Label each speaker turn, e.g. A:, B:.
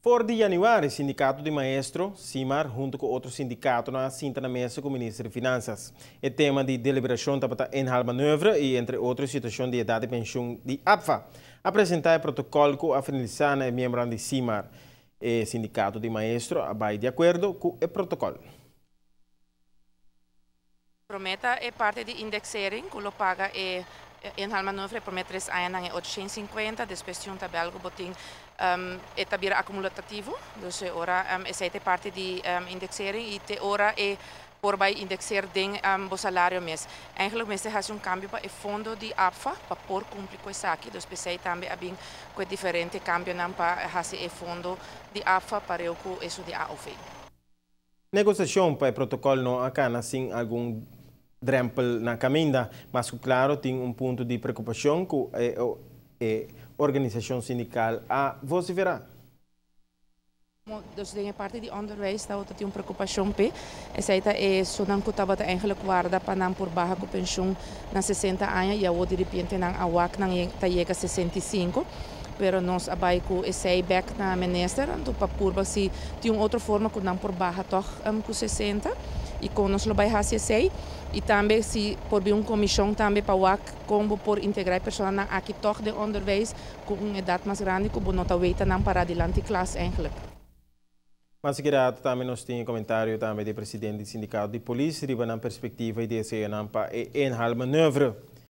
A: For di januari, Sindicato di Maestro, SIMAR, hunto cu otro sindicato a sinta na mesa cu Minister di Finanzas. E tema di deliberacion tabata inhaalmanoeuvre y, entre otro, situacion di edad di pensioen di APFA. A presenta e protocol cu a finalisa na miembro di SIMAR. E sindicato di maestro a bay di acuerdo cu e protocol.
B: Prome ta e parti di indexering, cu lo paga e inhaalmanoeuvre prome 3 aña e 850, despues tin un tabel cu bo tin e ta bira acumulativo, dus ora esey ta parti di indexering y te ora e por bay indexeer den bo salario mes. Eigenlijk mester haci un cambio pa e fondo di APFA pa por cumpli cu esaki, dus p'esey tambe a bin cu diferente cambionan pa haci e fondo di APFA pa cu esun di AOV.
A: Negociacion pa e protocol no a cana sin algun drempel na caminda, mas claro, tin un punto di preocupacion cu e organisacion sindical a vocifera.
B: Dus den parti di onderwijs dat un preocupacion p'e. Esey ta esunnan cu tabata eigenlijk warda pa nan por baha cu pensioen na 60 aña y awor di repente nan a wak nan ta yega 65. Pero nos a bay cu esey back na minister, anto pa purba si tin un otro forma cu nan por baha toch cu 60 y con nos lo bay haci esey y tambe si por bin un comision tambe pa wak con por integra personanan aki toch den onderwijs cu un edad mas grandi cu no ta weta nan para dilanti klas eigenlijk.
A: Mas sikiera tambe nos tin comentario tambe di presidente di sindicato di polis, riba nan perspectiva y deseo pa inhaalmanoeuvre.